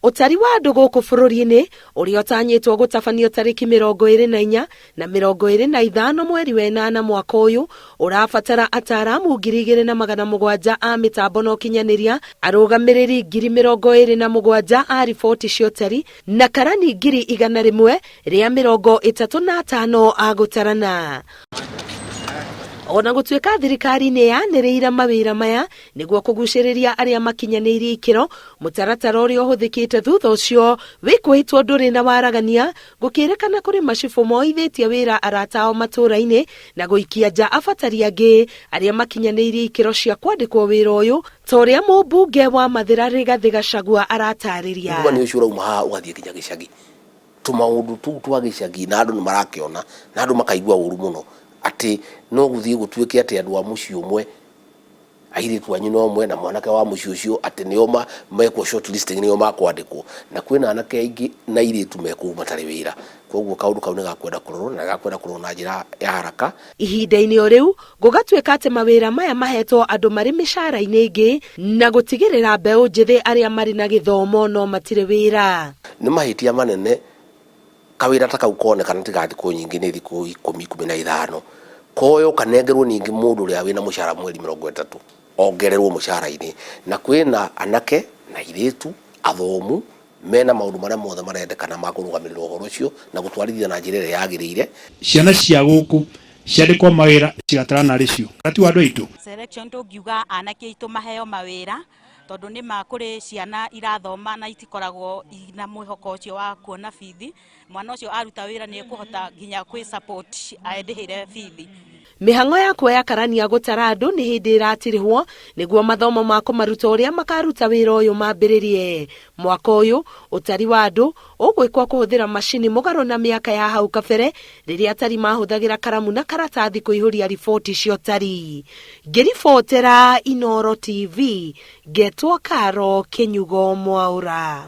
Ũtari wa andũ gũkũ bũrũri-inĩ ũrĩa ũtanyĩtwo gũtabanio tarĩki 24 na 25 mweri wa ĩnana mwaka ũyũ ũrabatara ataaramu 2,700 a mĩtambo na ũkinyanĩria, arũgamĩrĩri 27,000 a riboti cia ũtari na karani 135,000 a gũtarana. Ona gũtuĩka thirikari nĩ yanĩrĩire mawĩra maya nĩguo kũgucĩrĩria arĩa makinyanĩirie ikĩro, mũtaratara ũrĩa ũhũthĩkĩte thutha ũcio wĩkwĩtwo ndũrĩ na waragania, gũkĩrĩkana kũrĩ macibũ moithĩtie wĩra arata ao matũũra-inĩ na gũikia nja abatari angĩ arĩa makinyanĩirie ikĩro cia kwandĩkwo wĩra ũyũ ta ũrĩa mũmbunge wa Mathĩra Rigathĩ Gachagua aratarĩria. Ungumania ũcio ũrauma haha ũgathiĩ nginya gĩcagi. Tũmaũndũ tũu twa gĩcagi na andũ nĩ marakĩona na andũ makaigua ũru mũno atĩ no gũthiĩ gũtuĩke atĩ andũ a mũciĩ ũmwe airĩtu a nyina ũmwe na mwanake wa mũciĩ ũcio atĩ nĩo mekwo short listing nĩo makwandĩkwo na kwĩna anake aingĩ na airĩtu me kũu matarĩ wĩra. Koguo kaũndũ kau nĩ gakwenda kũrorwo na gakwenda kũrorwo na njĩra ya haraka. Ihinda-inĩ o rĩu, gũgatuĩka atĩ mawĩra maya mahetwo andũ marĩ mĩcaara-inĩ ĩngĩ na gũtigĩrĩra mbeũ njĩthĩ arĩa marĩ na gĩthomo no matirĩ wĩra. Nĩ mahĩtia manene kawĩra ta kau konekana tiga thikũ nyingĩ nĩ thikũ ikũmi, 15, koywo kanengerwo ningĩ mũndũ ũrĩa wĩna mũcara mweri 30 ongererwo mũcara-inĩ. Na kwĩna anake na airĩtu athomu mena maũndũ marĩa mothe marendekana ma kũrũgamĩrĩra ũhoro ũcio na gũtwarithia na njĩra ĩrĩa yagĩrĩire. Ciana cia gũkũ ciandĩkwo mawĩra cigatarana arĩ cio. Gati wa andũ aitũ. Selection tũngiuga anake aitũ maheo mawĩra tondũ nĩ ma kũrĩ ciana irathoma na itikoragwo na mwĩhoko ũcio wa kuona bithi. Mwana ũcio aruta wĩra nĩ ekũhota nginya kwĩ support endĩhĩre bithi. Mĩhang'o ya kuoya karani ya gũtara andũ nĩ hĩndĩ ĩratirihwo nĩguo mathomo ma kũmaruta ũrĩa makaruta wĩra ũyũ mambĩrĩrie. Mwaka ũyũ, ũtari wa andũ ũgwĩkwo kũhũthĩra macini mũgarũ na mĩaka ya hau kabere rĩrĩa atari mahũthagĩra karamu na karatathi kũihũria riboti cia ũtari. Ngĩribotera Inooro TV, ngetwo Karo Kĩnyugo Mwaũra.